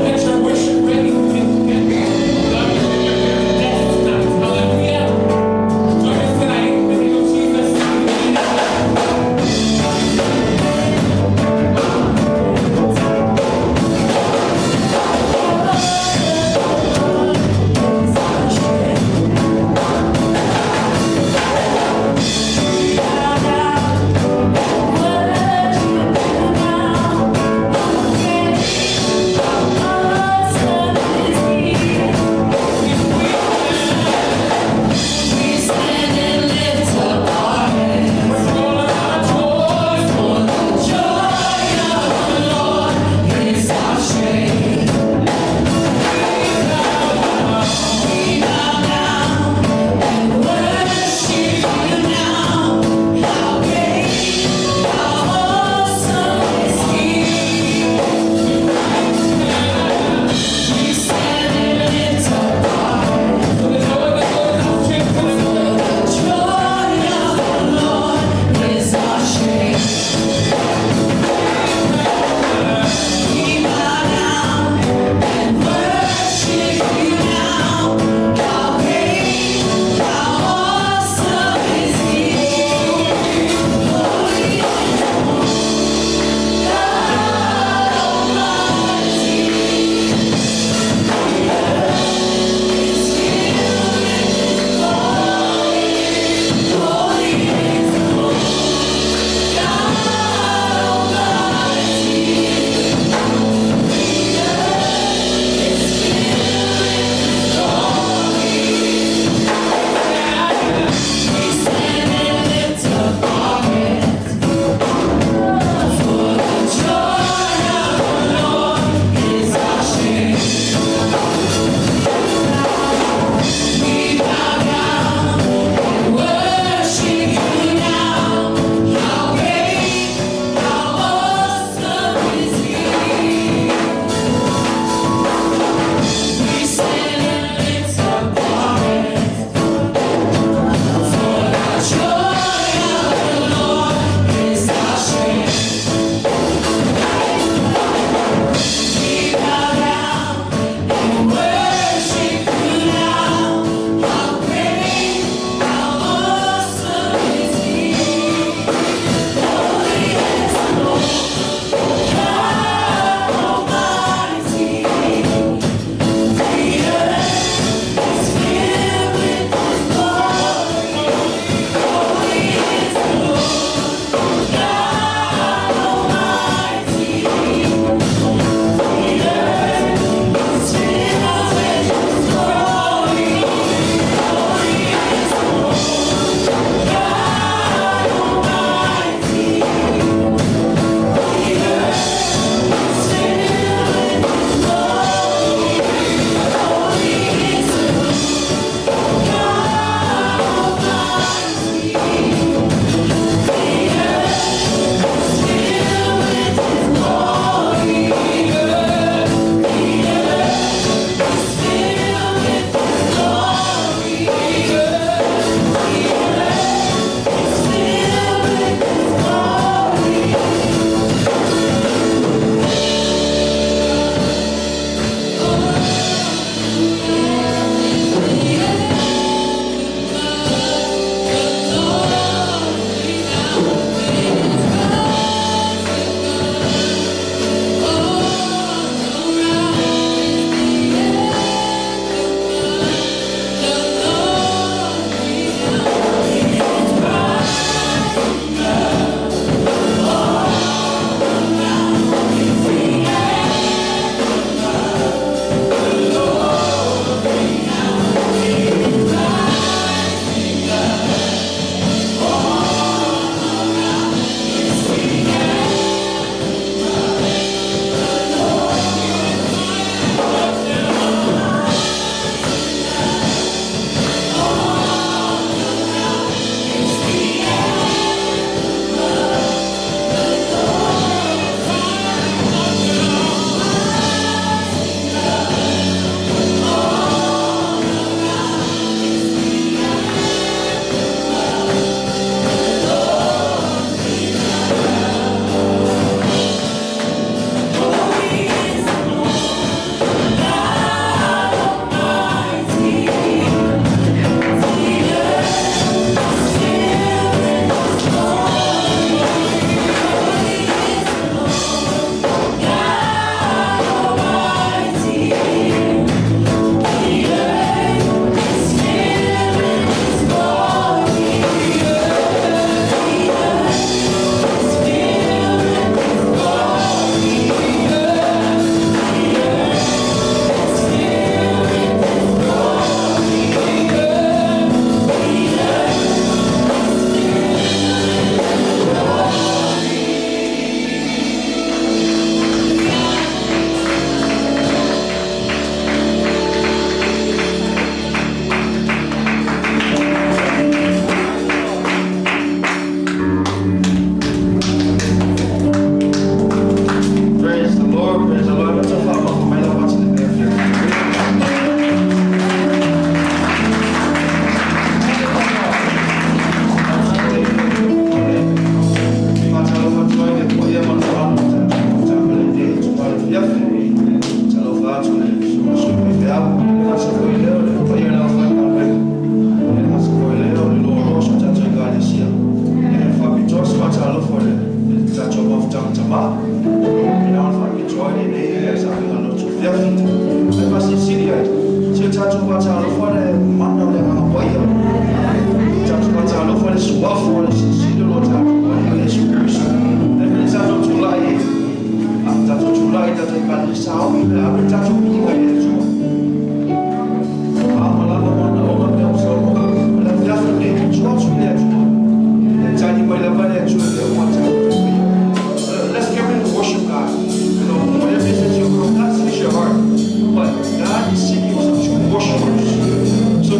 Get your worship ready. Get God is your very best tonight.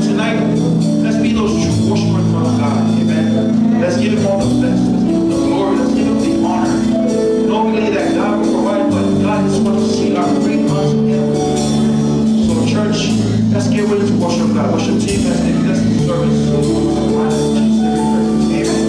tonight, let's be those true worshipers in front of God. Amen. Let's give Him all the best. Let's give Him the glory. Let's give Him the honor. Knowingly that God will provide, but God just wants to see our faith unto Him. So, church, let's get ready to worship God. Worship team, let's bless the service. Amen. Yeah.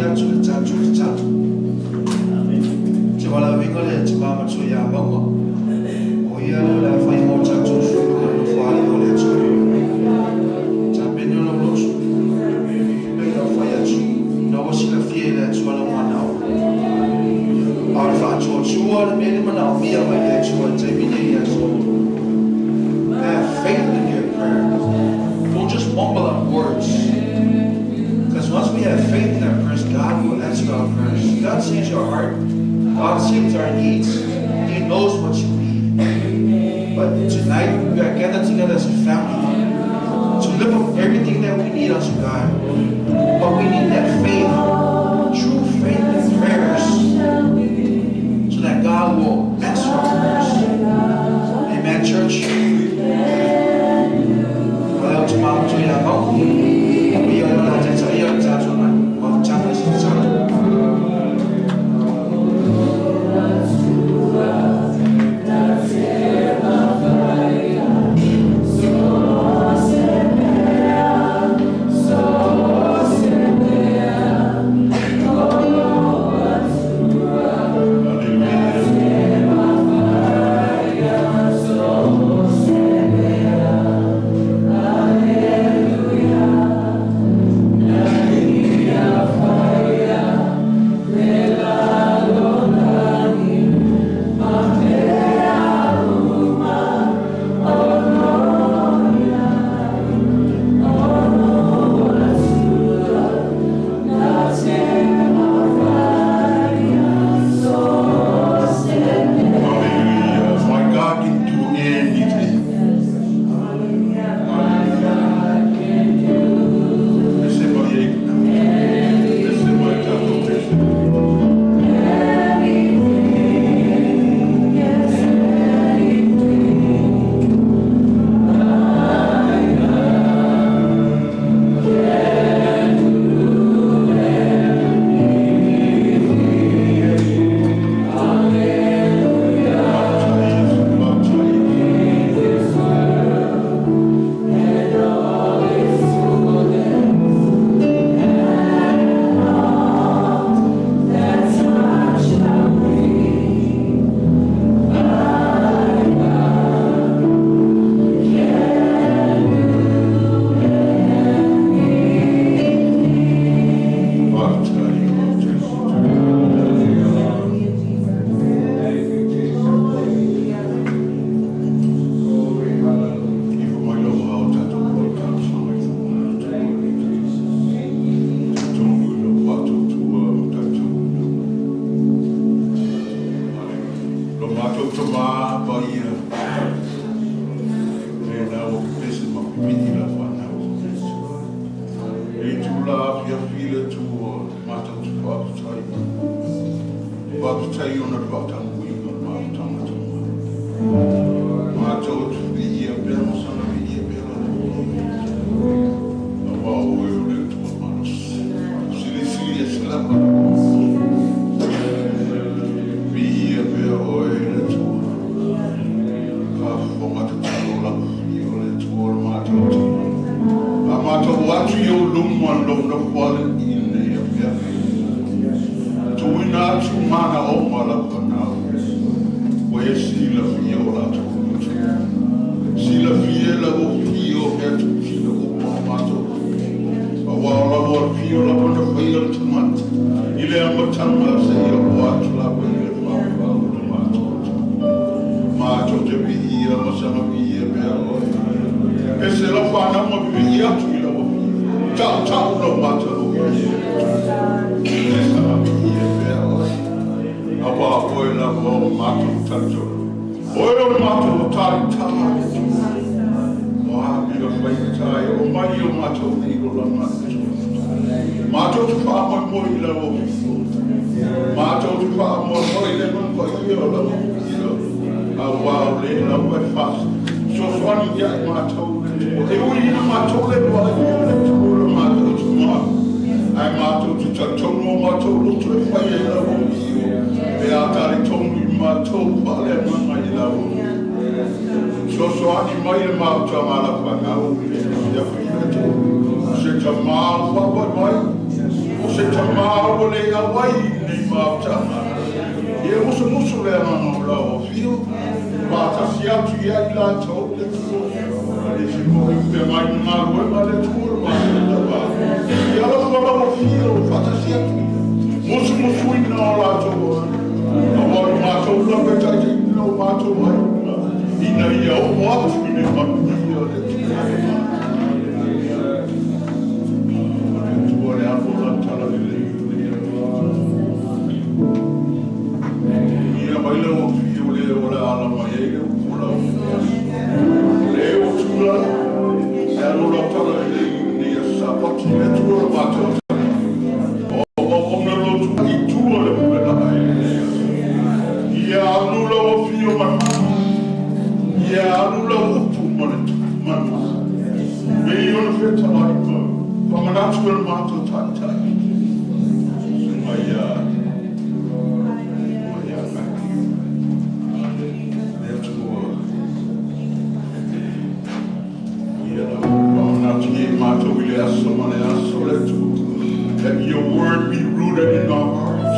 atu i le tatou tatalo. Ou te valaauina le tama matua ia Mauga, o ia lea o le a fai mo tatou sui i luga o le Nofoalii o le Atua. Tapena lou loto, pei ona ou fai atu, na ua silafia e le Atua lou manao. A o le faatuatua le mea le manaomia mai le Atua i le taimi nei ia te outou. Have faith in your prayer. Don't just mumble out words. Because once we have faith in our prayers, God will answer our prayers. God sees your heart. God sees our needs. He knows what you need. But tonight, we are gathered together as a family to lift up everything that we need unto God. But we need that faith, true faith in prayers, so that God will answer our prayers. Amen, church. Well, tomorrow to ya mo. We are not to tell you to. Hallelujah. My God can do anything. Hallelujah. Ese mai e kuna. Ese mai tātou, ese mai. Baptize. Baptize, baptize. Ifa mai lau hao tātou o tātou sangai fo. Tātou i lau wātou tua o tātou i lau. Lo mātou ta mā pa ia. Le nā o pese ma pipiti la whanau. E tu la fia fila tua mātou tu whāputai. Whāputai o na whātangu i ngā mātanga tama. Mātou tu ia pera masana ia pera. A wā oe o le tua manos. Sili sili e sila pa. Vi ia pera oe le tua. Ka whonga te talo la i o le tua o le mātou te. A mātou atu i o lumu an lo na whale i nei a pia. Tuina atu mana o mala whanau. Ko e sila fia o la tō. Sila fia la o fia o hea tu sila o mā mātou. A wā o la o fia o la pana whai o tamata. I le amatanga se i o atu la pa i le whāwhā o le mātou. Mātou te vi ia masanga vi ia pea oe. E se la whanau ma vi ia atu i la o fia. Tau tau la mātou o ia. E sa vi ia pea oe. A wā oe la o mātou tātou. Oe o mātou tari tāi. O ha i la whai tai o mai o mātou i o la mātou. Mātou te wha moi moi i la o fio. Mātou te wha moi moi le mun pa i o la o fio. A wā o le la o e fas. So swani ia i mātou le tua. E ui ina mātou le wā i o le tua le mātou te mā. Ai mātou te tautono o mātou loto e whai e la o fio. E a tari tonu i mātou wha le manga i la o. So swani mai le mātou ngā la whanau i le ia whira te. Se ta māu whapa mai. O se ta māu le auai nei mautaga. Ia musu le agaga o lau afio. Faatasi atu ia i latou le Atua. Le si mo i pe mai galuega le Atua le matou tava. Ia alofa lau afio faatasi atu ia. Musumusuina o latou aga. Aua o matou lava e taitaiina o matou aiga. Ina ia oo atu i le manuia le Atua. O le Atua le alo o la tala lelei o le Atua. Ia mai lau afio le o le ala mai ai le upu o lau Le o tula, le alo o lau tala lelei nei a sapati le Atua le matou tala. O o na lo tu i tua le pule la ai le aso. Ia alu lau afio manu. Ia alu lau upu ma le manu. Me i ona fetalai ma whamanatu e le mātou taitai. Sunga ia mai ia Matthew. Le Atua. Ia lau whamanatu i mātou i le aso ma le aso le Atua. Let your word be rooted in our hearts.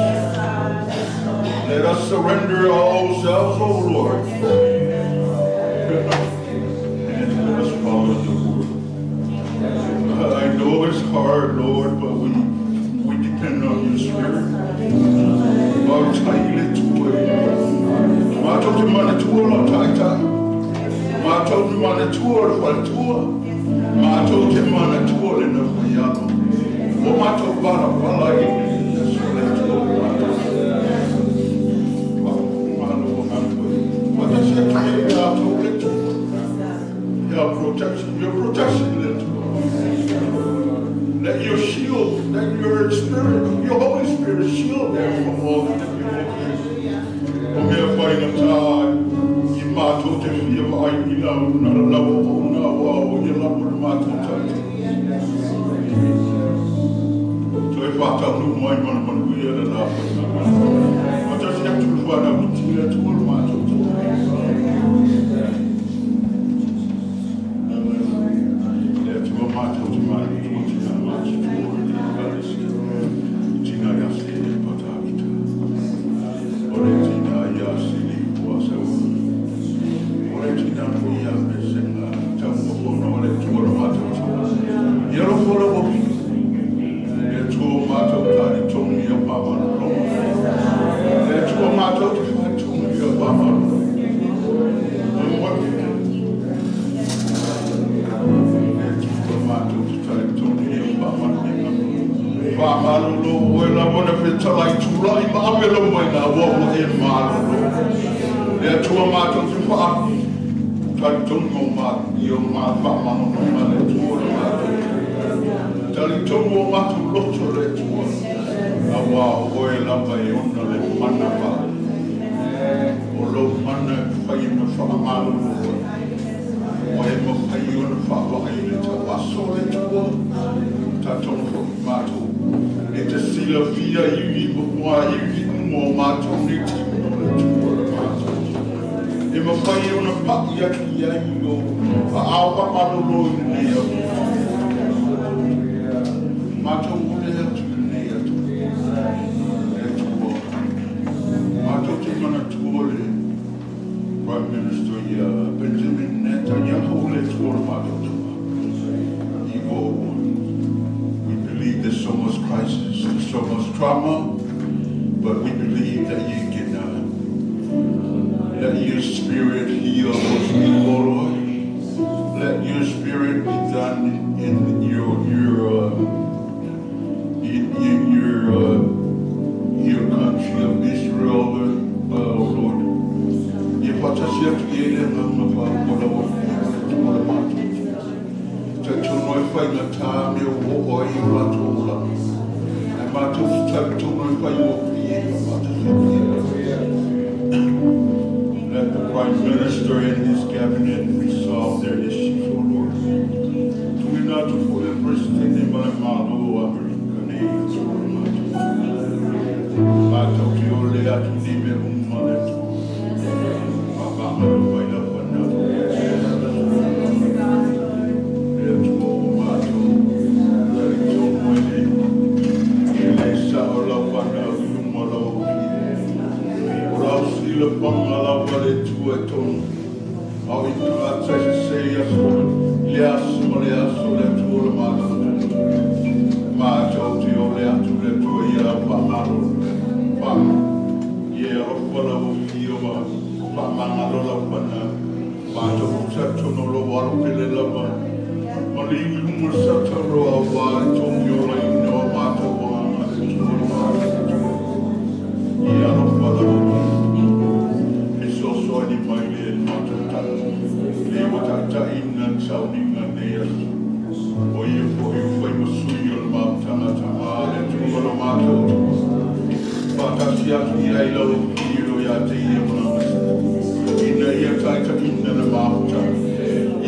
Let us surrender ourselves, O Lord. And let us follow your word. I know it's hard, Lord, but we depend on your spirit. Faafetai le Atua. Matou te manatua lau taitai. Matou te manatua le faletua. Matou te manatua le nofoialo. O matou palapala i le aso le Atua o matou. Malo o Faatasi atu ia i latou le Atua. Your protection, le Atua. Let your shield, let your spirit, your Holy Spirit shield them from all the difficulties. O mea faigata i mātou te fia vaai i lau na lau o na wa o ia lau le mātou tate. Toe whātau mai mana manuia le la whainga. Faatasi atu le whanau i tira tua le mātou tate. Le Atua mātou te mātou tua tina mātou tua le kalesia. Tina ia se e patavita. O le tina ia sili ua saua. O le tina ko ia me senga tau mokono o le Atua le mātou tua. Ia alofa lau afio. Le Atua mātou tari tonu ia pāmalolo. Le Atua mātou te whai tonu ia pāmalolo. Le Atua mātou te tari tonu ia pāmalolo. Pāmalolo o e lava na fetalai tūlai ma ame lau mai nā ua ua e malolo. Le Atua mātou te wha tari tonu o mā i o mā whaamano ma le Atua le mātou. Tari tonu o mātou loto le Atua. A wā o e lava e ona le mana wā. O lo mana e whai ma whaamalolo oe. O e ma whai ona whaawai le tau aso le Atua. Ta tono fo i mātou. E te sila fia iwi mo mua iwi umo o mātou nei tino le Atua le mātou. E ma whai ona pai atu i ai o a ao pamalolo i nei atu. Mātou ole atu i nei atu. Le Atua. Mātou te manatua le Prime Minister ia Benjamin Netanyahu le Atua le mātou tua. We believe there's so much crisis, there's so much trauma, but we believe that you can let your spirit heal those people, Lord. Let your spirit be done in your country of Israel, Lord. Ia faatasi atu i le agaga faalogo lau afio le Atua le mātou. Ta tono e faigata me o o ai o latou olaga. Ae matou te talitonu e fai o pie ma faatasi atu i le. Let the Prime Minister and his cabinet resolve their issues, O Lord. Tuuina atu foi le Presidente ma le Malo o Amerika nei Atua le mātou. Mātou te ole atu nei me uma le Atua. Whakangaro mai la whanau. Le Atua o mātou. Tari tonu e le. E le sa o lau tonu. Au i tagata e sese i aso, i le aso ma le aso le Atua o le matou Matou te ole atu le Atua ia faamalo fa ia alofa lau afio ma faamagalo lau fana. Matou te talitonu o lou alo pele lava ma le iuiuga o le satauroa aua le togiolaina o matou agaga le Atua o le matou Ia alofa lau afio e fesoasoani mai le matou tala le ua taitaiina le sauniga nei aso. O ia foi ua fai ma sui o le mafutaga a Tama le Atua lo matou Atua. Faatasi atu i ai lau afio ia te ia ma lana ina ia taitaiina le mafutaga.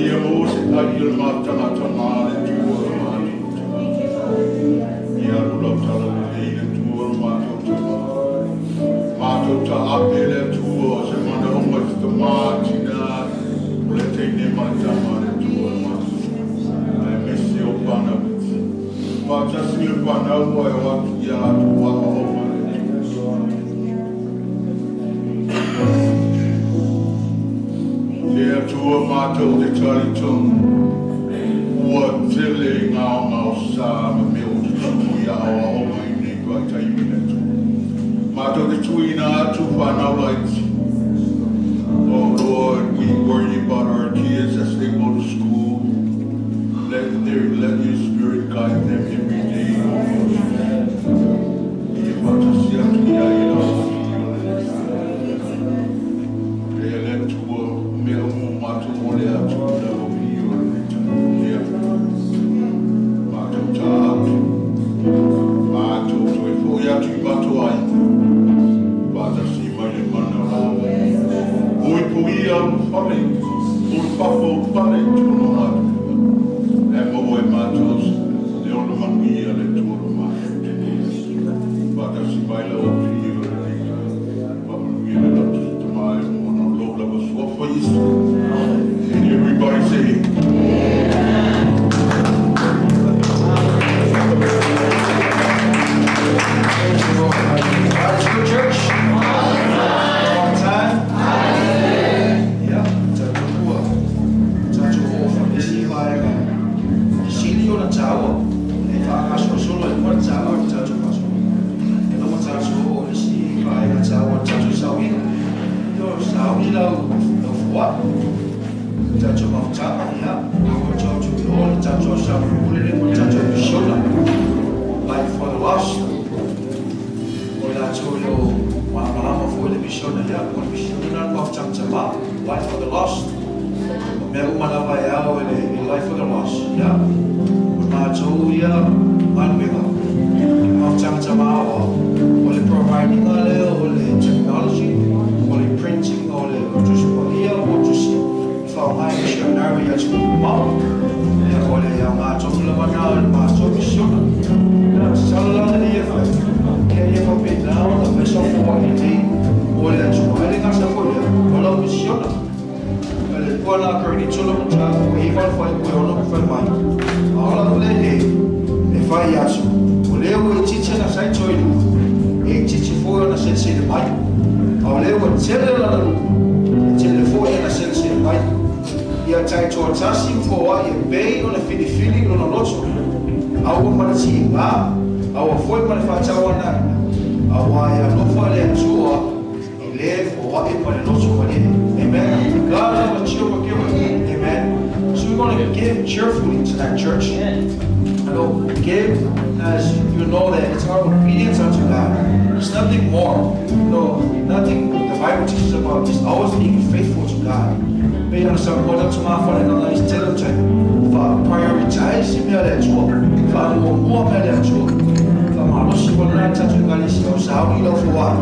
Ia maua se ai o le mafutaga a Tama le Atua lo matou Tama. Ia alu lau tala lelei le Atua lo matou Tama. Matou taape le Atua o se manaoga i se tama tina o le teine ma le tama le Atua lo matou. Aemaise o fanau iti. Faatasi le fanau ai o atu ia latou aoaoga le Atua. Le Atua matou te talitonu ua tele gaogaosa ma mea ua tutupu i aoaoga i nei vaitaimi le Atua. Matou te tuuina atu fanau laiti. Oh Lord, we worry about our kids as they go to school. Let your spirit guide them every day, oh Lord. Ia faatasi atu ia i lau afio le E le Atua, mea uma matou o le atu lau afio le Lea. Matou taape. Matou toe foi atu i matou aiga. Faatasi mai le mana o lau. Puipuia o fale, o le fafo o fale i tonu matou. E maua e matou le ona manuia le Atua lo matou. Faatasi mai lau afio le Faamanuia le lau tama e ona o lou lava suafa Iesu. And everybody say, Thank you, Lord. God is good, church. Long time. Yeah. Tatou tatou o whanesi vaega. Sili o na tāua. E whaakasosolo e kwa tāua i tatou paso. E loma tatou o le si vaega tāua tatou sauina. Yo, sauni lau lau fua. Tatou mafutaga, ia. O tatou o le tatou sauni le le tatou misiona. Life for the lost. O latou e le o malamalama foi le misiona ia o le misiona na le mafutagataga life for the lost o mea uma lava e ao e le life for the lost ia o matou ia galuega mafutagataga o o le providing le o le technology o le printing o le tusi paia o tusi faaaoga e missionary atunuu mamao ia o le aoga lava na o le matou misiona ia tatalo la le EFF ia ia faapena ona fai sau foai lelei mo le atunuu ai le gata foi lea o lau misiona le pua la Korinito lo mataupu e iva le fuaiupu e ono fai mai a o lau le le e fai atu o lea ua itiiti ana saito i luga e itiiti foi ona selesele mai a o lea ua tele lana luga e tele foi ana selesele mai ia taitoatasi ma foai e pei ona filifili lona loto aua ma le tiga aua foi ma le faatauanaina auā e alofa le Atua i le foai ma le loto malie. Amen. God love a cheerful giver. Amen. So we're going to give cheerfully tonight, church. I know give as you know that it's our obedience unto God. It's nothing more. No, nothing the Bible teaches about just always being faithful to God. Pe ana sa mo ta ma fa le na is tele tai. Fa prioritize mea le Atua. Fa muamua mea le Atua. Fa malosi wa na tatou ekalesia o sauni lau foai.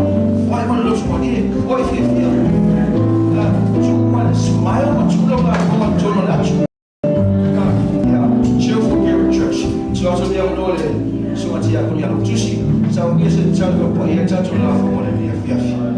Foai ma le loto malie, foai fiafia. Tu ma le smile ma tu lau la ma tonu le atu. Yeah, cheerful giver, church. So also dia mo le so ati ya ko ya tusi. Sa o se tsa ko pa ia tsa la fo mo le fia fia.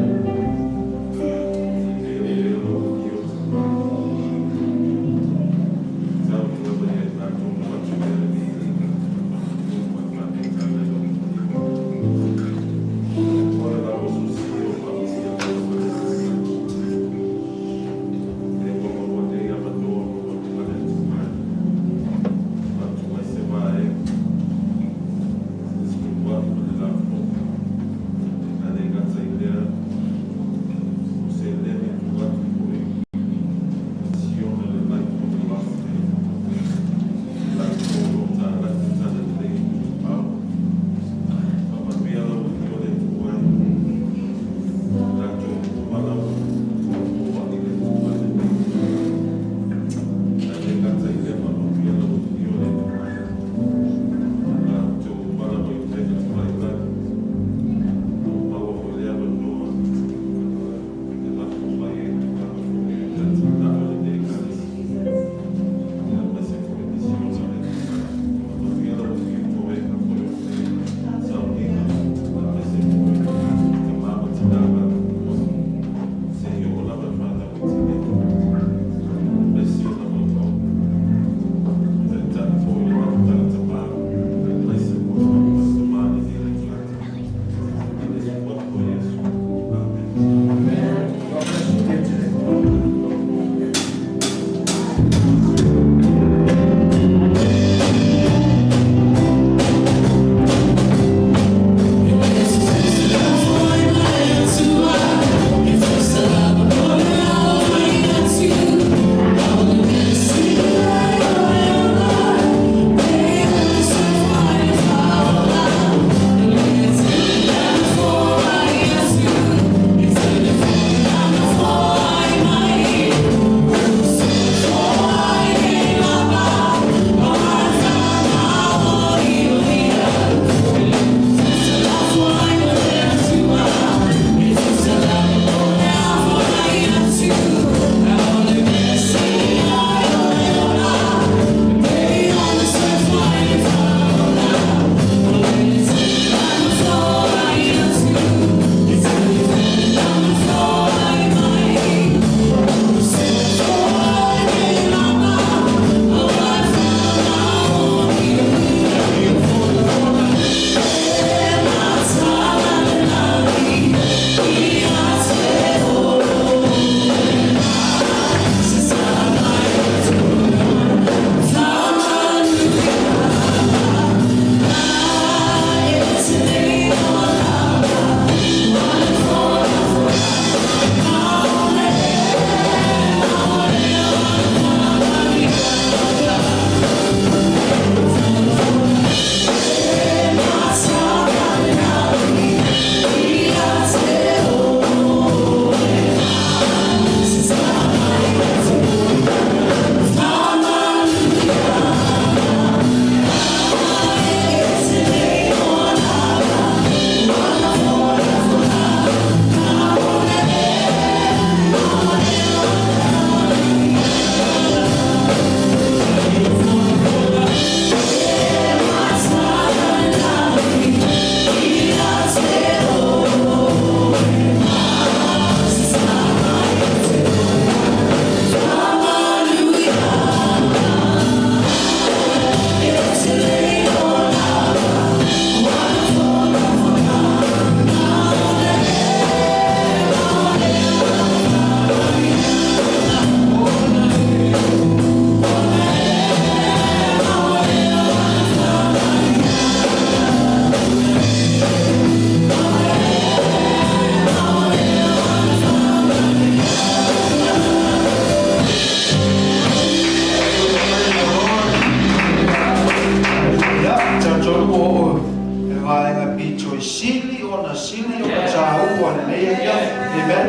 vaega pito i sili ona sili ona tāua lenei afiafi. Amen.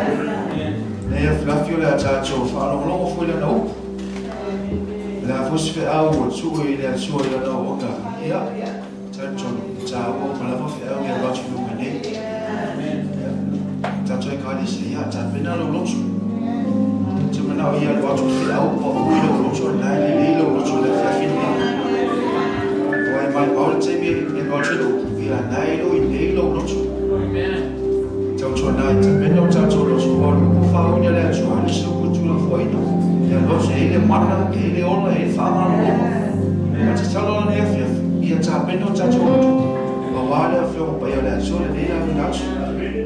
Lenei afiafi o le a tatou faalogologo foi lana upu. O le a foi se feau ua tuu i le Atua i lana auauna. Ia, talitonu, e tāua uma lava feau ia alu atu i luma nei. Ia, tatou Ekalesia, ia, tapena lou loto. Te manao ia alu atu le feau pau i lou loto, o lena e lelei lou loto i le afiafi lenei. Aua e maumau le taimi e alu atu ai le upu, ia, lena e iloilei lou loto. Tautuana e tapena o tatou loto, aua o le upu faauni a le Atua, e le o se upu e tuulafoaiina. Ia loto, e i ai le mana, e i ai le ola, e i ai le faamalologa. A tatalo la lenei afiafi, ia tapena o tatou loto, aua le Afioga Paia o le Atua lenei auina atu.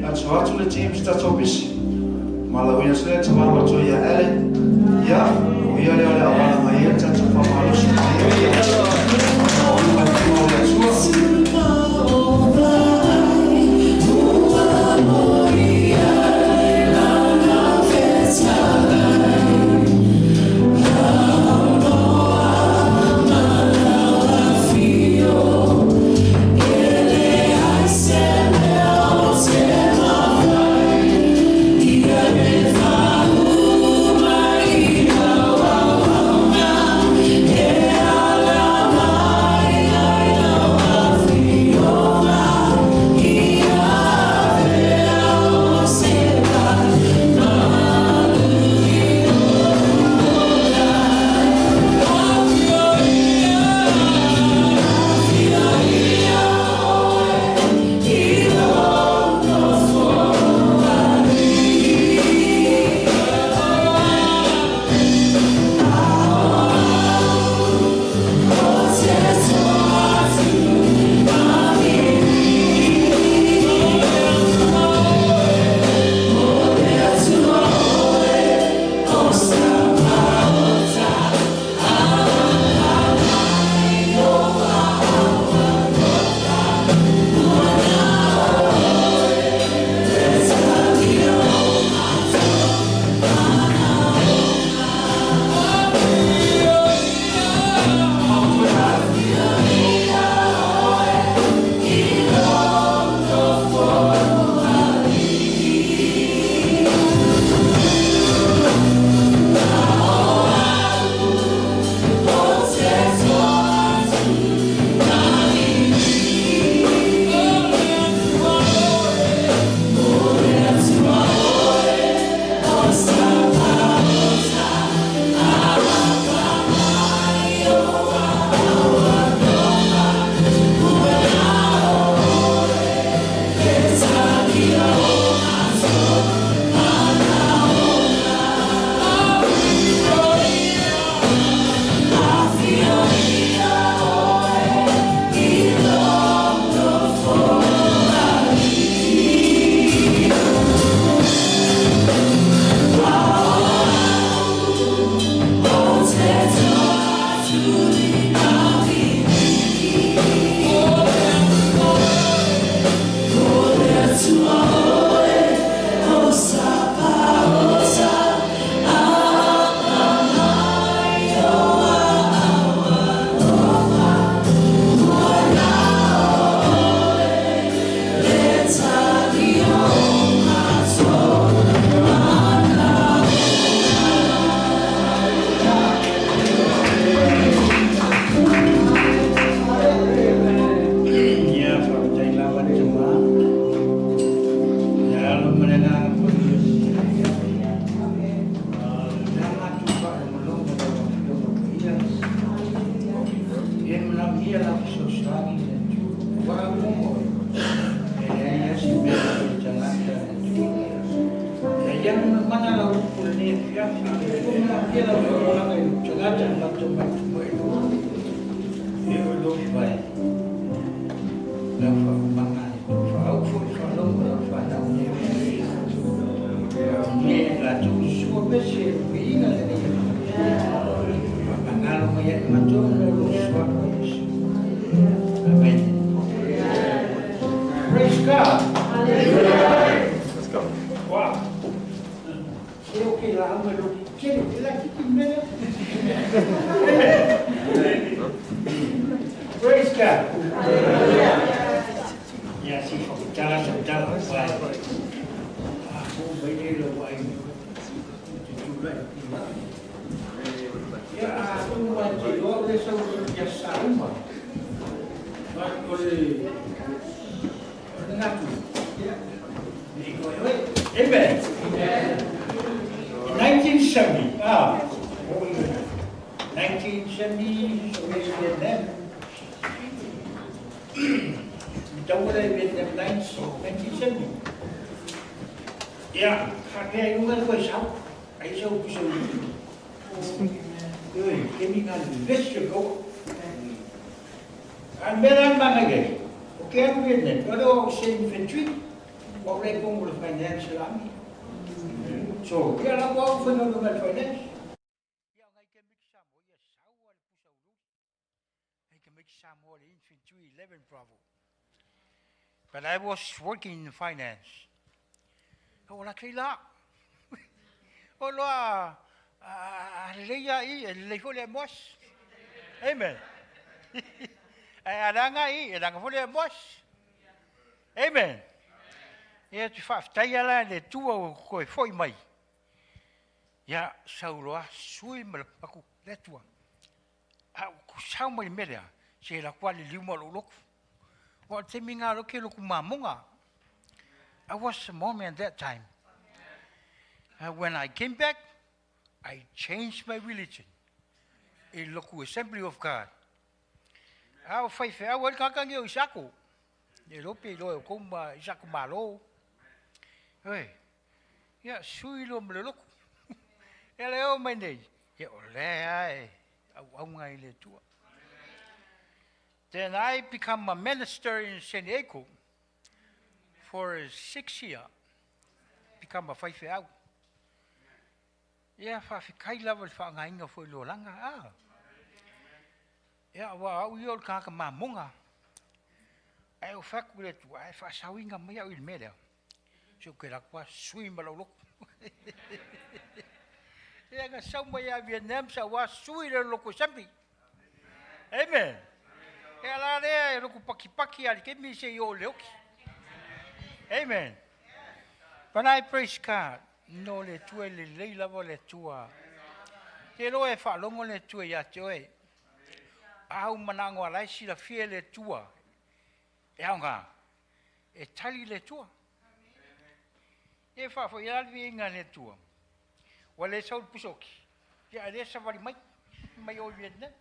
Atu atu le team se tatou pese. Malauina atu le tama matua ia Allen. Ia, o ia lea o le auala mai ai le tatou faamalosi lenei afiafi. Malu mai le o le Atua. Ia, faafetai lava le tama. I le alo ma le Agaga Paia. O le a matou faalogologo i lau Afioga Paia, e manaomia lau fesoasoani i le Atua, aua uma oe, e leai lava se mea e fai tagata i le Atua. Ia ia mana lau upu i lenei afiafi, ua manaomia lau taualaga i lou tagata e matou mai i lou e o lou vai. Lau faaumaga faauu foi faalogo lau fanau nei e latou sua pese e viiga lenei faamagalo mai ai matou ona o lou suafa Iesu. Amen. Praise God. Let's go. Wow. E o ke la auga lo kele e la kiki mea. Praise God. i lou aiga e te tulai atu ai. Ia, atonu e te iloa o lea e sau i aso Sa uma, but o le manatu, ia, ne i toe oe. Amen. In 1970, 1970, so i Vietnam, taua lea i Vietnam 1970. Ia, faapea ai luga le koe sau, ai sau pusa ulu. Oi, kemi ngā vesi o koa. A le mea la le manaia ai, o ke alu Vietnam, o le o se infantry, o le kongo le financial army. So, ia la ua au whanau le finance. Ia, ngai ke miki Samoa, ia sau a le pusa ulu. Ngai ke miki Samoa le infantry 11 Bravo. But I was working in finance. O la kei la. O loa a lelei ia i, e lelei foi le mos. Amen. Ae a leaga i, e leaga foi le mos. Amen. Ia te faafetai la i le Atua ua toe foi mai. Ia sau loa sui ma le aku le Atua. A ua sau mai le mea lea, se la kua le liu ma lou lotu. Ua o le taimi lena loa ke lotu mamoga. I was a moment that time. When I came back, I changed my religion i loku Assembly of God. A o faifeau ai le tagata lenei o Isako. E iloa pe iloa e outou ma Isako Malo. Oi, ia sui loa ma le lotu. Ia le oo mai nei, ia o lea e auauna i le Atua. Then I become a minister in San Diego for 6 years. Become a faifeau. Ia faafetai lava i le faaaogaina foi o le olaga. Ah. Ia ua au ia o le tagata mamoga. Ae o fai atu i le Atua, ae faasauina mai au i le mea lea. Se ou te alu atu lava sui ma lau lotu. Ia na sau mai ia Vietnam sa ua sui le lotu assembly. Amen. Ia la lea e lotu pakipaki a le taimi se i o le oki. Amen. But I praise God. No le Atua e lelei lava le Atua. Te loa e faalogo le Atua ia te oe. Au manaoga o la e silafia e le Atua. E aoga, e tali le Atua. E faafoi a le viiga le Atua. Ua le sau le pusoki. Ia e le savali mai. Mai o i Vietnam.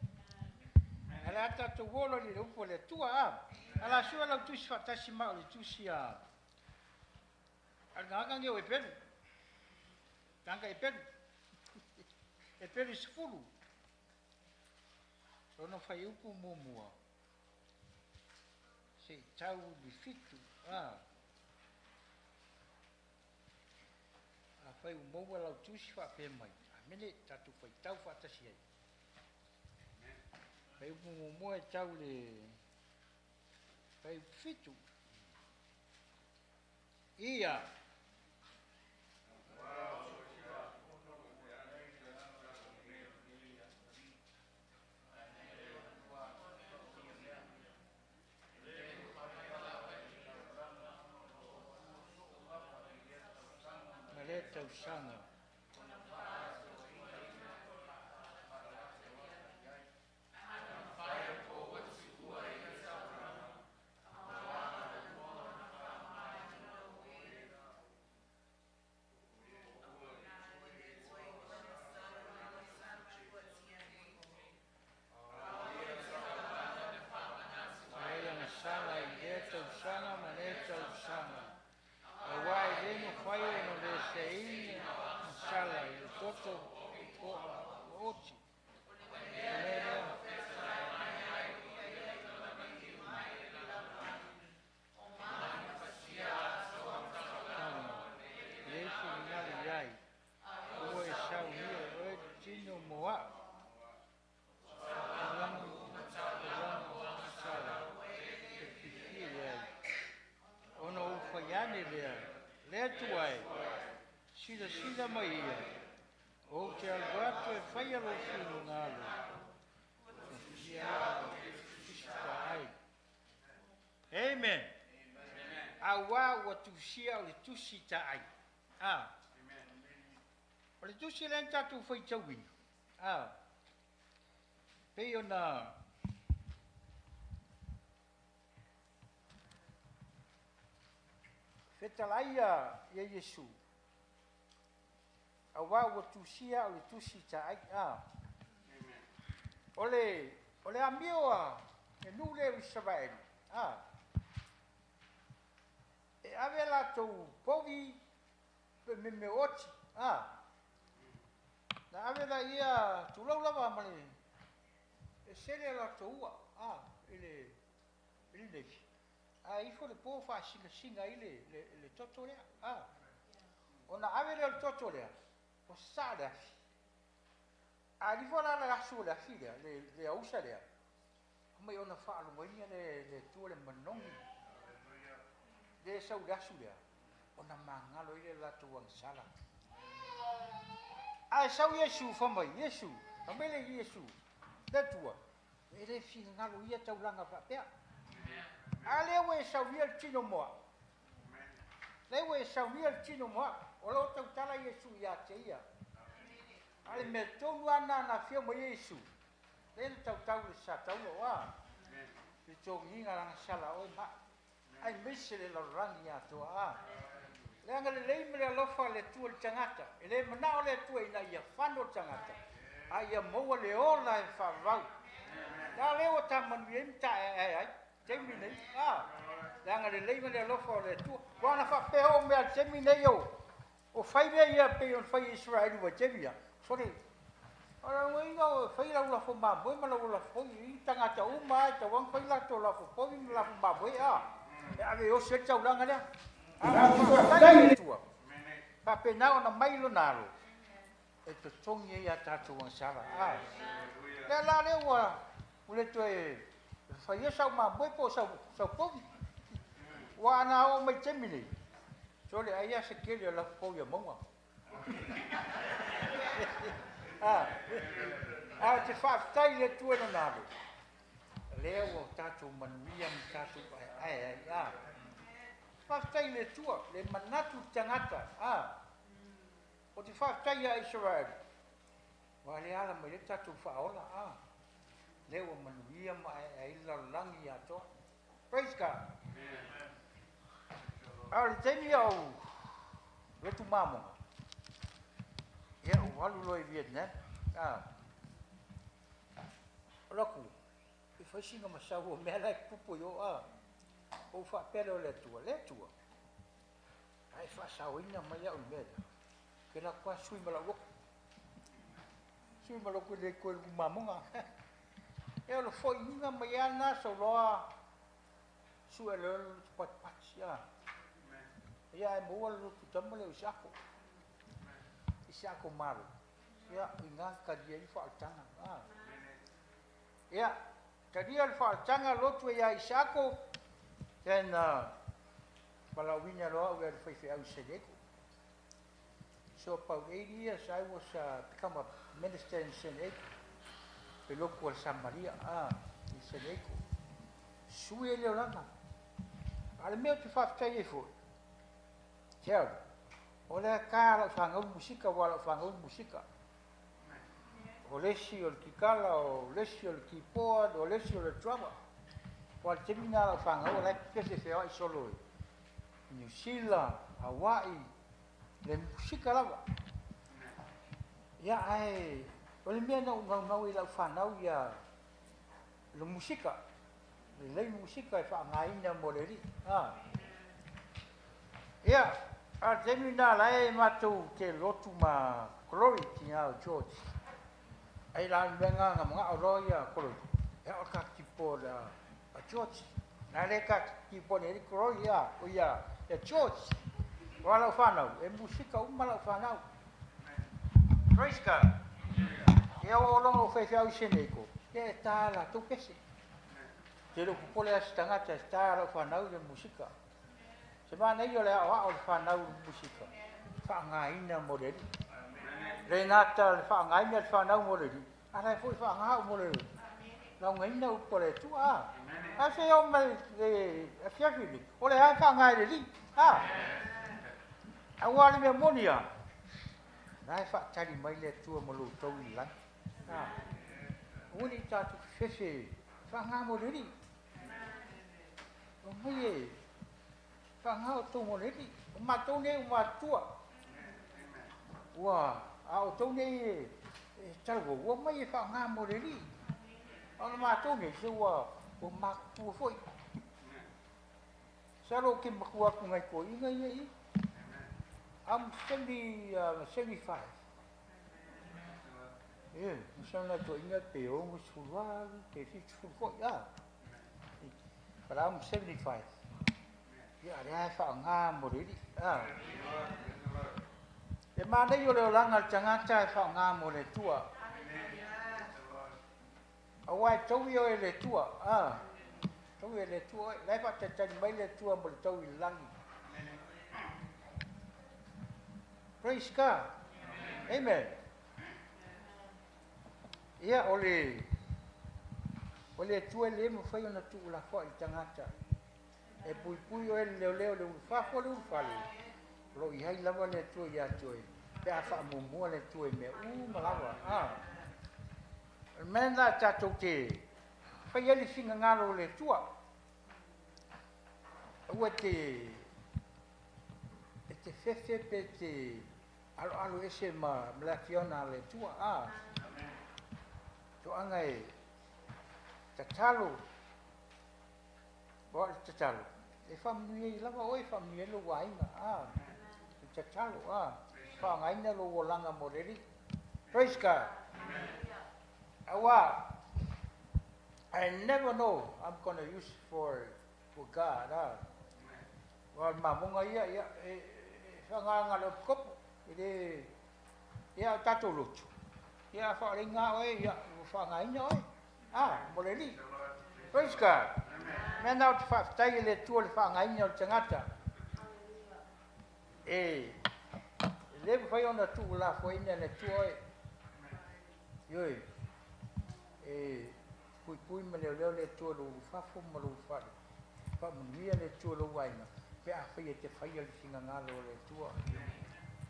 A le a tatou olo i le upu a le Atua a. A la sua lau tusi faatasi ma o le tusi a a le tagata lenei o Eperu. Tagata Eperu. Eperu 10. Lona fuaiupu muamua. Se i tau i le 7. A. Afai ua maua lau tusi faapea mai. Amene, tatou faitau faatasi ai. Fuaiupu muamua e tau le fuaiupu 7. Ia. Ma lea tausaga. Ai ana sala i lea tausaga ma lea tausaga. Auā e le mafai ona le seini na sala i le toto i toa o oti. O le lea. Leai se finagalo i ai, ua e saunia e oe le tino mo au. O lana sala e fiafia i ai. Ona ou fai ane lea, le Atua e, silasila mai ia, ou te alu atu e faia lou finagalo. Ia ai. Amen. Auā ua tusia o le tusi taai. Ah. O le tusi lea na tatou faitauina, a, pei ona fetalai ia Iesu, auā ua tusia au i le tusi taai, a. O le, o le amio a le nuu lea o Isaraelu, a, e ave latou povi pe meme oti, a. Na ave laia, tulou lava ma le, e sele latou ua, a, i le, i le navy. Ae ifo le po faasinasina ai le, le, le toto lea, a. Ona ave lea o le toto lea, ua sasaa le afi. A alu ifo la le asu o le afi lea, le, le ausa lea, mai ona faalogoina le, le Atua le manogi lea e sau i le asu lea, ona magalo ai lea le latou agasala. Ae sau Iesu fai mai, Iesu, fai mai le Iesu, le Atua, e le finagalo ia taulaga faapea. A lea ua e saunia le tino mo au. Lea ua e saunia le tino mo au. O lo o tautala Iesu ia te ia. A le mea tonu lava lena na afio mai ai Iesu, lea na tautau i le satauro, a le togiga agasala a oe ma au, aemaise le lalolagi atoa, a. Leaga lelei ma le alofa a le Atua i le tagata, e le manao le Atua ina ia fano le tagata, a ia maua le ola e faavavau. A lea ua ta manuia ai ma ta aeae ai taimi nei, a. Leaga lelei ma le alofa o le Atua. Ua na faapea oo mea i le taimi nei o O fai mea ia pei ona fai e Isaraelu i vaitaimi ia, sole, o le uiga o fai lau lafo mamoe ma lau lafo povi, i tagata uma lava e tatau ona fai latou lafo povi ma lafo mamoe, a, e ave e osi ai le taulaga lea. A ua faafetai i le Atua, faapena ona mai Lona Alo e totogi ai a tatou agasala, a. Lea la lea ua le toe faia sau mamoe po o sau povi. Ua ana oo mai i le taimi nei, Sole, ai a se kele o lafo povi a mauga. A, a ou te faafetai i le Atua i Lona alo, lea ua tatou manuia ma tatou aeae ai. A, faafetai i le Atua, le manatu i le tagata. A, ou te faafetai ia Isaraelu, ua le ala mai ai le tatou faaola. A, lea ua manuia ma aeae ai le lalolagi atoa. Praise God. A o le taimi a ou lotu mamoga, ia ou alu loa i Vietnam, a, o laku, e fai sina masau o mea la e tupu i o, a, ou faapea lea o le Atua, le Atua, a e faasaoina mai au i mea lea, ke la kua sui ma lau lotu. Sui ma lotu le koe luku mamoga. E o le foiina mai lava lena sau loa sue loa le lotu patipati a. Ia ae maua le lotu tama lea o Isako. Isako Malo. Ia i ina talia ai le faaolataga a. Ia talia le faaolataga lotu ai ia Isako then valaauina loa au e le faifeau i San Diego. So about 8 years I was become a minister in San Diego, le lotu a le Samaria a i San Diego. Sui ai le olaga. A o le mea ou te faafetai ai foi, tell, o lea ta lau fanau i musika, ua lau fanau i musika. O le isi o le kikala, o le isi o le keyboard, o le isi o le drummer. Ua le taimi lena lau fanau o la e pepese feoai solo i New Zealand, Hawaii, le musika lava. Ia ae o le mea na ou naunau ai i lau fanau ia le musika, lelei musika e faaaogaina mo le alii. A. Ia, a o le taimi lena la e matou te lotu ma Glory, tina o George. Ai la le mea lena na manao loa ia Glory, e ao ka keyboard a George. Na le ka keyboard e Glory ia, o ia, ia George. O lau whanau, e musika uma lau whanau. Praise God. Ia o longa o whaiwhiau i sene ko. Ia e tā la tau pese. Te le popole a se tagata e tā lau whanau le musika. Se manaia o le aoao o le fanau i le musika, faaaogaina mo le Alii. Le gata le faaaogaina le fanau mo le Alii, a la e foi faaaoga au mo le laugaina upu a le Atua. A, a se o mai le afiafi nei, o le a e faaaoga e le Alii. A, aua le mea moni a, La e faatali mai le Atua mo lou tau i le lagi. Aua ne i tatou fefefe faaaga mo le Alii. Omai e faaaga outou mo le Alii. O matou nei ua matutua. Ua, a outou nei e talavou, ua omai e faaaga mo le Alii. A o matou nei, se ua matutua foi. Masalo ou te matua atu i nai toeaiina ia i i. I'm 70, 75. Ioe, masalo nai toeaiina pe 68 pe 70 foi, a. But I'm 75. Ia, lea e faaaga mo le Alii. A. E manaia o le olaga o le tagata e faaaga mo le Atua. Aua e taui oe e le Atua, a. Taui e le Atua oe. La e faatalitali mai le Atua mo le tau i le lagi. Praise God. Amen. Ia, o le Atua e le mafai ona tuulafoai i le tagata. E puipui oe e le leoleo i le ulufafo le ulufale, o lo o i ai lava le Atua ia te oe, pe a faamuamua le Atua i mea uma lava. A. O le mea lena tatou te fai ai le finagalo o le Atua. Aua e te fefe pe te aloalo ese ma le afioga a le Atua. A. Toaga e tatalo, o le tatalo, e faamanuia ai lava oe, faamanuia ai lou aiga. A. E tatalo, a. Faaaogaina lou olaga mo le Alii. Praise God. Aua, I never know I'm gonna use for God. A. Aua o le mamoga ia, ia, e faagaga le opikopo. E le, ia, o tatou lotu. Ia, a faaleina oe, ia, ua faagaina oe. A, mo le Alii. Praise God. Mea na o te faafetai e le Atua le faagaina o le tagata. E le mafai ona tuulafoaiina e le Atua oe. Ioe, e puipui ma leoleo le Atua i lou ulufafo ma lou ulufale. Faamanuia le Atua i lou aiga, pe afai e te faia le finagalo o le Atua.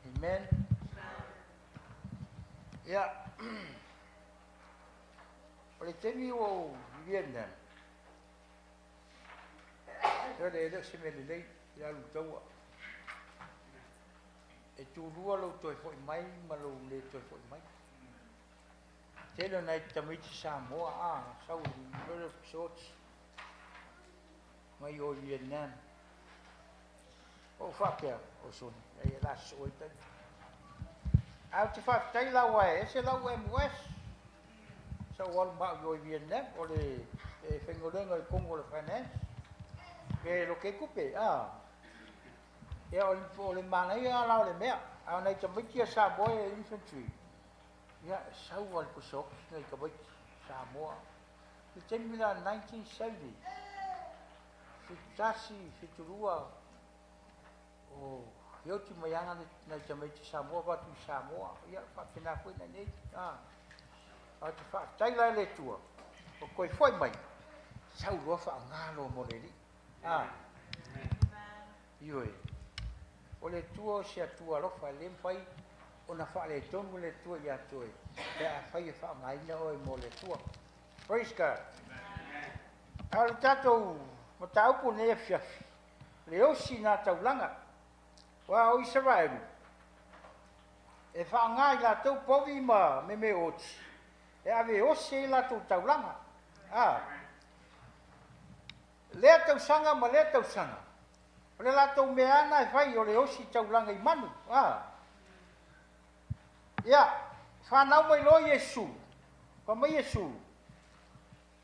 Amen. Ia, o le taimi ua ou i Vietnam, e le o se mea lelei le alu i taua. E tulua lou toe foi mai ma lou le toe foi mai. Tele o nai tamaiti Samoa, a, sau i le shorts mai o Vietnam. O faapea, o soni, e la soo ai tai. A o te faafetai la ua e ese lau MOS. Sa ou alu ma au i o i Vietnam, o le faigaluega i totonu o le finance. Pe lo ke kupe, a. Ia, o le manaia la o le mea. A o nai tamaiti a Samoa e infantry. Ia, sau a le pusoki nai tamaiti Samoa. I taimi la 1970, 71, 72, o feoti mai ana nai tamaiti Samoa vatu i Samoa. Ia, faapena foi nai nei. A. A o te faafetai la i le Atua, o koe foi mai, sau loa faagalo mo le Alii. A. Ioe. O le Atua o se Atua alofa, e le mafai ona faaletonu le Atua ia te oe, pe afai e faaaogaina oe mo le Atua. Praise God. A o le tatou mataupu lenei afiafi, le osi nā taulaga, aua o Isaraelu, e faaaoga i latou povi ma meme oti, e ave e osi ai latou taulaga. A. Lea tausaga ma lea tausaga, o le latou mea ana e fai o le osi taulaga i manu. A. Ia, whanau mai loa Iesu, fa mai Iesu,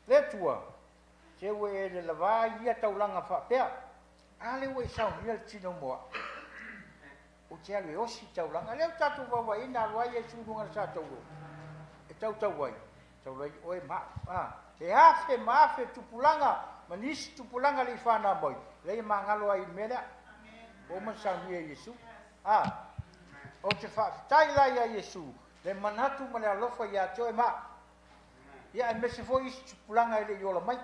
le Atua, se ua e le lava ia taulaga faapea, a le ua e saunia le tino moa. O te alu e osi taulaga. Lea o tatou vaavaaiina alu ai Iesu i luga o le sa taulo. E tautau ai, taulai oe ma au. A, e afe ma afe tupulaga, ma nisi tupulaga le i whanau mai. Lea e magalo ai i le mea lea. Ua uma ona saunia e Iesu. A, o te faafetai la ia Iesu, le manatu ma le alofa ia te oe ma au. Ia, aemaise foi isi tupulaga e le i ola mai.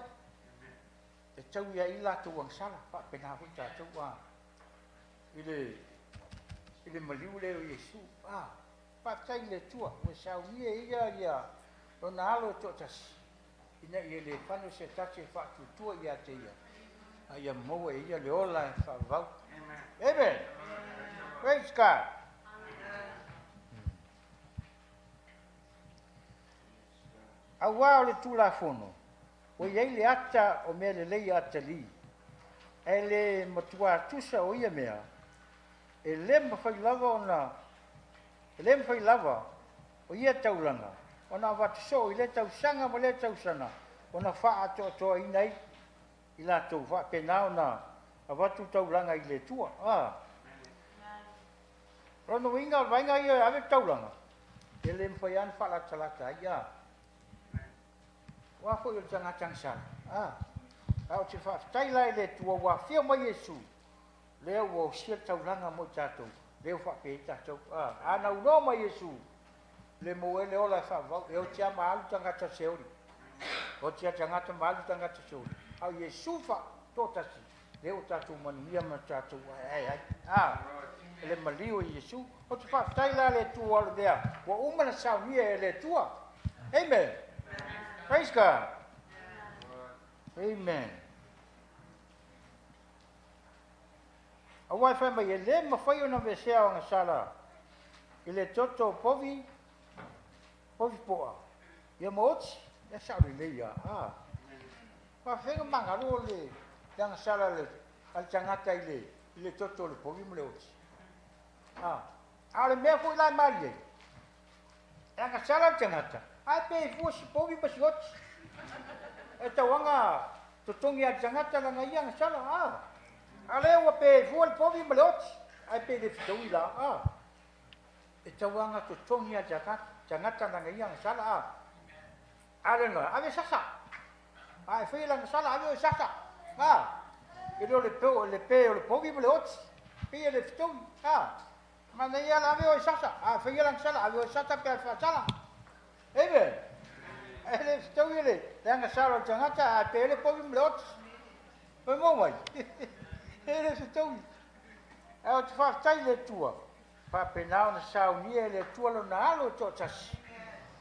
E tau ia i latou agasala, faapena foi tatou, a, i le maliu lea o Iesu. A, Faafetai i le Atua ua saunia e Ia ia Lona Alo e toatasi, ina ia le fano se tasi e faatuatua ia te Ia, a ia maua e ia le ola e faavavau. Amen. Praise God. Auā o le Tulafono, ua i ai le ata o mea lelei atalii, ae le matuā tusa o ia mea, e le mafai lava ona e le mafai lava o ia taulaga ona avatu soo i lea tausaga ma lea tausaga ona faaatoatoaina ai i latou faapena ona avatu taulaga i le Atua. A. O lona uiga o le vaega ia e ave le taulaga, e le mafai lava ona faalatalata ai. A. Aua foi o le tagata agasala. A. Ae ou te faafetai la i le Atua ua afio mai Iesu, lea ua osia le taulaga mo i tatou, lea ua faapea ai tatou. A. A na unoa mai Iesu, le maua ai le ola e faavavau, e oti lava ma alu tagata seoli. Oti lava tagata ma alu tagata seoli. A o Iesu faatoatasi, lea ua tatou manuia ma tatou aeae ai. A, le maliu o Iesu. Ou te faafetai la le Atua o le mea ua uma ona saunia e le Atua. Amen. Praise God. Amen. Aua e fai mai, e le mafai ona aveesea o agasala i le toto o povi, povi poa, ia ma oti, e sao lelei lava. A. Faafefea magalo o le agasala a le tagata i le, i le toto o le povi ma le oti. A. A o le mea foi la e malie ai, e agasala le tagata, ae pe fua si povi ma si oti. E tauaga totogi a le tagata lana ia agasala. A. A lea ua pe fua le povi ma le oti, ae pe le fetaui la. A. E tauaga totogi a le tagata lana ia agasala. A. A le noa, ave sasa. A e faia le agasala, ave oe sasa. A. E le o le pe o le pe o le povi ma le oti. Pei e le fetaui. A. Manaia la ave oe sasa. A faia le agasala, ave oe sasa pe a faasala. Amen. E le fetaui le le agasala o le tagata, ae pe le povi ma le oti. Oi mau mai. E le fetaui. Ae ou te faafetai i le Atua, faapena ona saunia e le Atua Lona Alo e toatasi,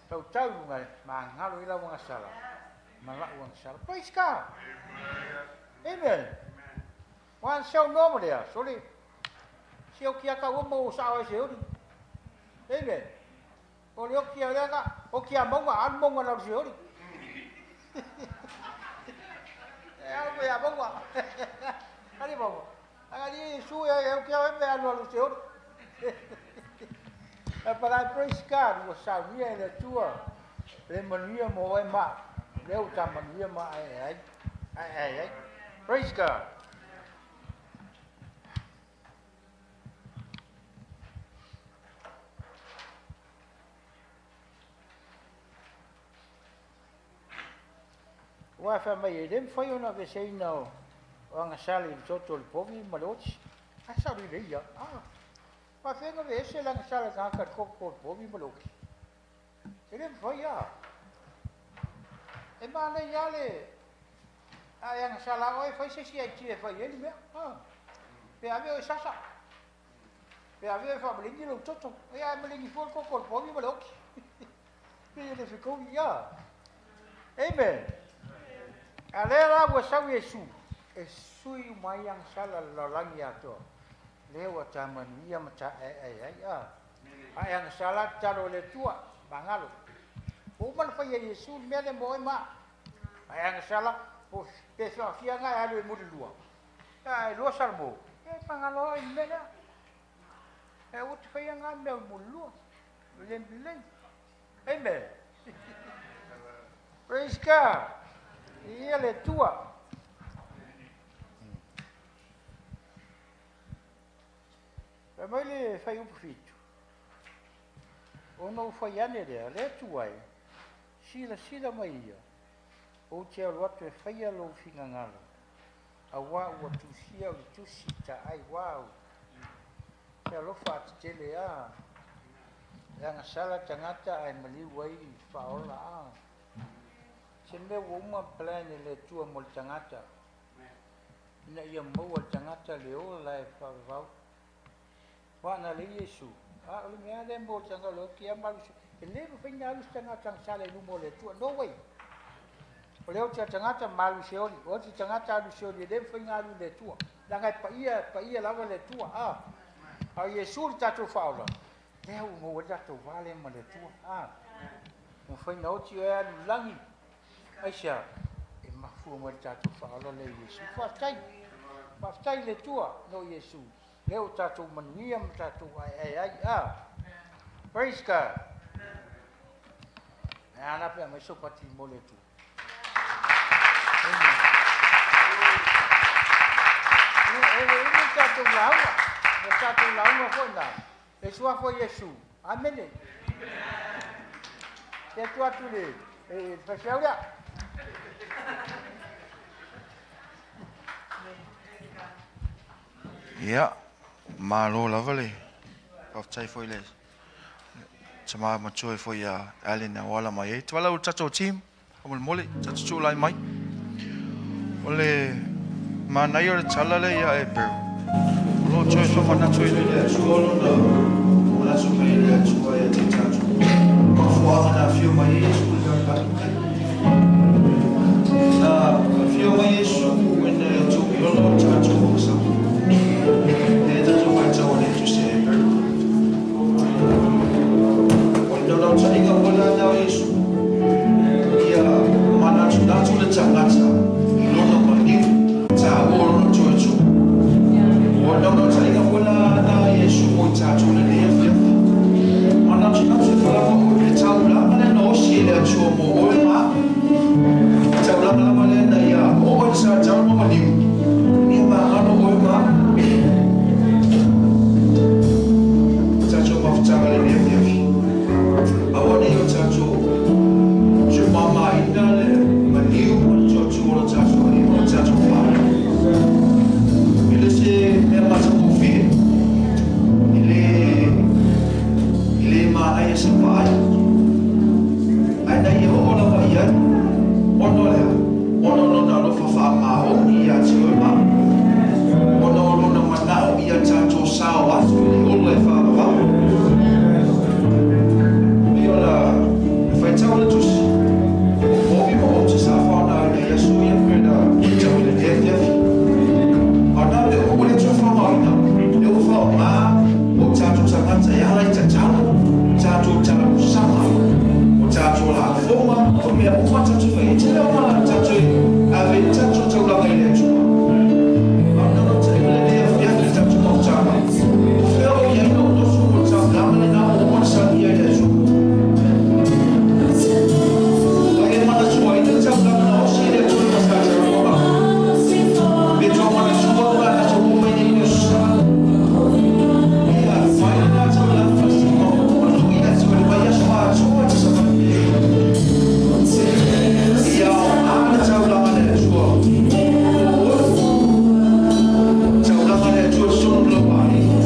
tautau i luga e magalo ai lau agasala ma la'u agasala. Praise God! Amen! Ua ana saunoa ma lea, sole, se oki a taua ma ua sao ai se oli. Amen! O le oki a lea ka, oki a mauga, alu mauga na se oli. E alu mai a mauga. Ali mauga. Aga li Iesu e e oki a me alu alu se oli. E but I praise God, ua saunia e le Atua le manuia mo oe ma lea ua ta manuia ma ae ai. Ae ae ai. Praise God. Aua e fai mai e le mafai ona aveeseina o agasala i le toto o le povi ma le oti. Ae sao lelei lava. Ah, faafefea ona aveese le agasala i le tagata i le toto o le povi ma le oti? E le mafai lava. E manaia lava le a e agasala lava oe e fai se isi idea e fai ai le mea. Ah, pe ave oe sasa. Pe ave oe faamaligi lou toto. Ia ae maligi fua le toto o le povi ma le oti. Pei e le fetaui, ia. Amen. A lea la ua sau Iesu, e sui uma ai agasala a le lalolagi atoa. Lea ua ta manuia ma ta aeae ai, a. A e agasala, tatalo i le Atua, magalo. Ua uma ona faia e Iesu le mea lea mo oe ma au. A e agasala, po pe faafia nga e alu e mulilua. A e lua salamo, e magalo oe i le mea lea. E aua te faia nga mea o le mulilua. Le lelei. Amen. Praise God. Ia le Atua. Fai mai le fuaiupu 7. Ona ou fai ane lea, le Atua e, silasila mai ia, ou te alu atu e faia lou finagalo, auā ua tusia au i le tusi taai. Wow! Se alofa atetele a! E agasala tagata ae maliu ai i faaola a! Se mea ua uma plan e le Atua mo le tagata, ina ia maua e le tagata le ola e faavavau. Ua ana lei Iesu. A o le mea lea mo le tagata o le oti lava ma alu E le mafai ona alu se tagata agasala i luma o le Atua. No way. O le oti a le tagata ma alu i Seoli. Oti le tagata alu i Seoli, e le mafai ona alu i le Atua. Leaga e paia, e paia lava le Atua. A, a o Iesu le tatou Faaola, lea ua maua ai le tatou va lea ma le Atua. A, e mafai ona oti oe alu i lagi. Aisea? E mafua mai i le tatou Faaola lea Iesu. Faafetai. Faafetai i le Atua no Iesu. Lea ua tatou manuia ma tatou aeae ai. A, praise God. E ana pe mai so pati mo le Atua. Amen. E le umi tatou lauga. O tatou lauga foi na. E suafa o Iesu. Amene. Te atu atu le e faifeau lea. Ia, malo lava le faafetai foi le tama matua foi ia Allen na wala mai ai. Tuala o tatou team, faamolemole, tatou tulai mai. O le manaia o le tala lea ia e Beryl. O lo o toe faamanatu i le Atua lona manatu mai le Atua ia te tatou. Mafuaaga na afio mai ai Iesu i le lalolagi. Na afio mai Iesu ina ia togi ola o tatou agasala. E tatou faitau a le Tusi a Beryl. O le naunautaiga foi la lena o Iesu, ia manatunatu le tagata i lona maliu taua o lona toe. O le naunautaiga foi la lena a Iesu mo i tatou i lenei afiafi. Manatunatu ifo lava oe i le taulaga lea na osi e le Atua mo oe ma au. Le taulaga lava lea ina ia oo i le satau ma maliu, ia magalo oe ma au. Tatou mafutaga i lenei afiafi. Aua ne i o tatou tuumamaina le maliu ma le toatua o lo tatou Alii ma lo tatou Faaola. E le se mea matagofie, e le manaia se vaai, ae na ia oo lava i ai, ona o le a? Ona o lona alofa faamaoni ia te oe ma au, ona o lona manao ia tatou sao atu i le ola e faavavau. E pei ona faitau le Tusi, o povi ma oti sa faaaogaina i aso ia pei ona faitau i lenei afiafi. A o na mea uma ua le toe faaaogaina, lea ua faaaoga o tatou tagata e ala i tatalo, tatou talosaga, o tatou lafoga, o mea uma tatou fai. E tele ona tatou ave ai le tatou taulaga i le Atua. A o le naunautaiga i lenei afiafi i le tatou mafutaga, o fea o i ai lou nofo mo le taulaga lena ua uma ona sagia e le Atua? Ua e manatuaina le taulaga na osi e le Atua i le Matataua ma le tua manatua o aso uma mai nei le aso Sa? Ia, mai lena taulaga ma lui le Atua i le vaiaso atoa e te savali nei. Ia aoga le taulaga a le Atua mo oe. Taulaga a le Atua i totonu o lau aiga.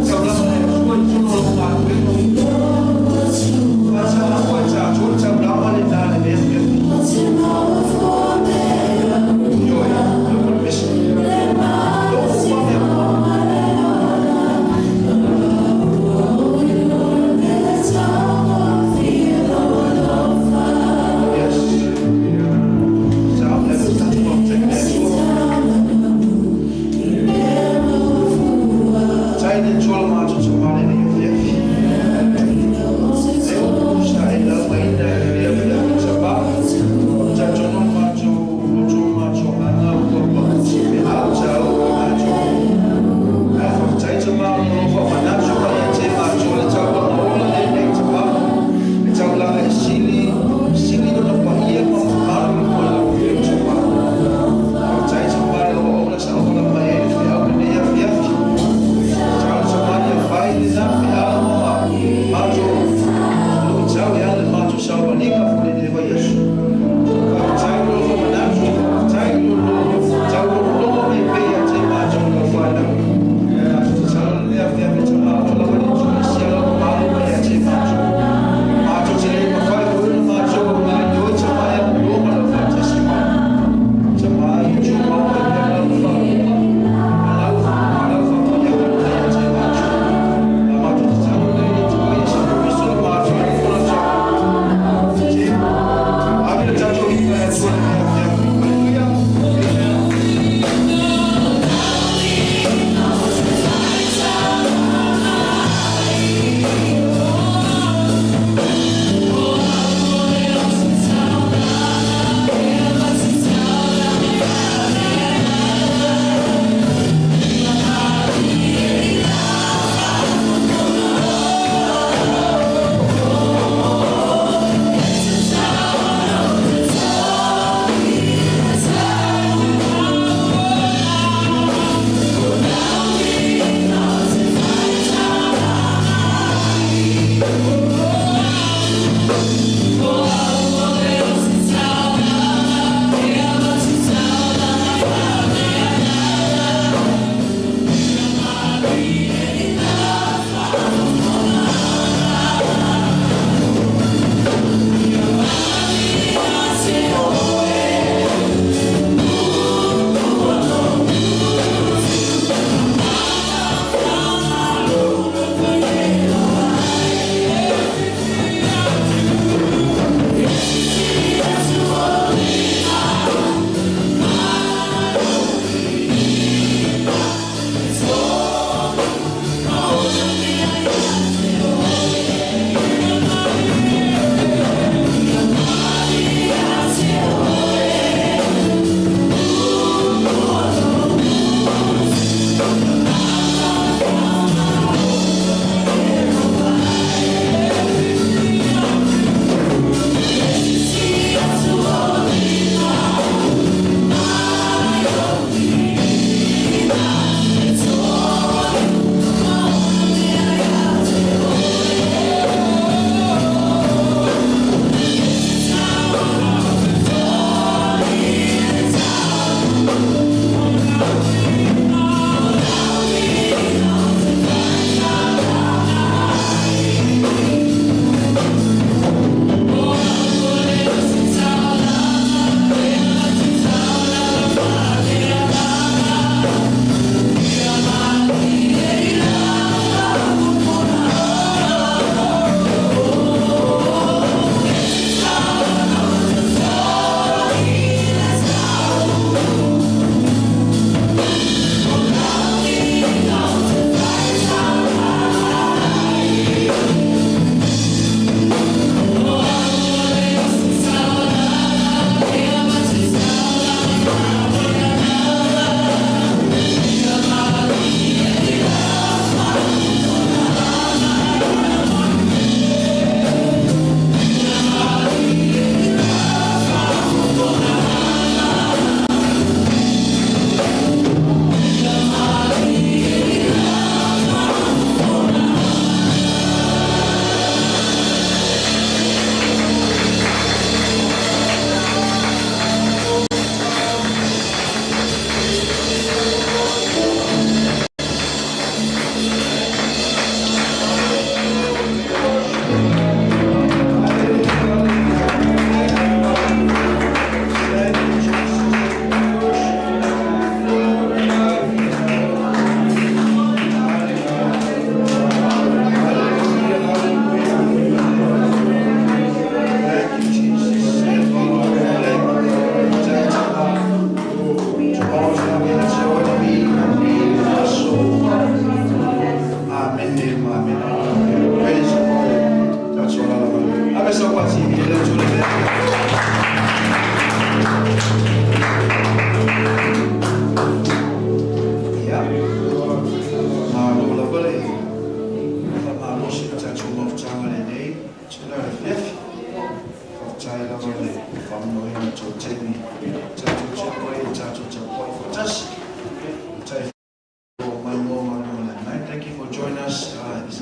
Taulaga a le Atua i totonu o lau galuega. Faataua e tatou le taulaga lena i lenei afiafi. Ioe, o le mesi. Loo uma mea uma. Yes. Sa le tatou faafetai i le Atua. Tai le Atua le matou tama i lenei afiafi. Lea sa e laugaina i lenei afiafi tama. Talitonu matou loto ma matou agaga ua pauti feau taua i matou. Ae faafetai tama ona o lou faamanatu mai ia te matou le taulaga ola lenei tama. Le taulaga e sili, sili lona paia ma mamalu i luma o lau Afioga tama. Faafetai tama i lau auauna sa ola mai ai le feau i lenei afiafi. Tatalo tama ia fai lena.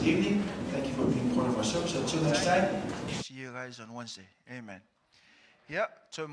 this evening. Thank you for being part of our service. Until next time, see you guys on Wednesday. Amen. Yeah, so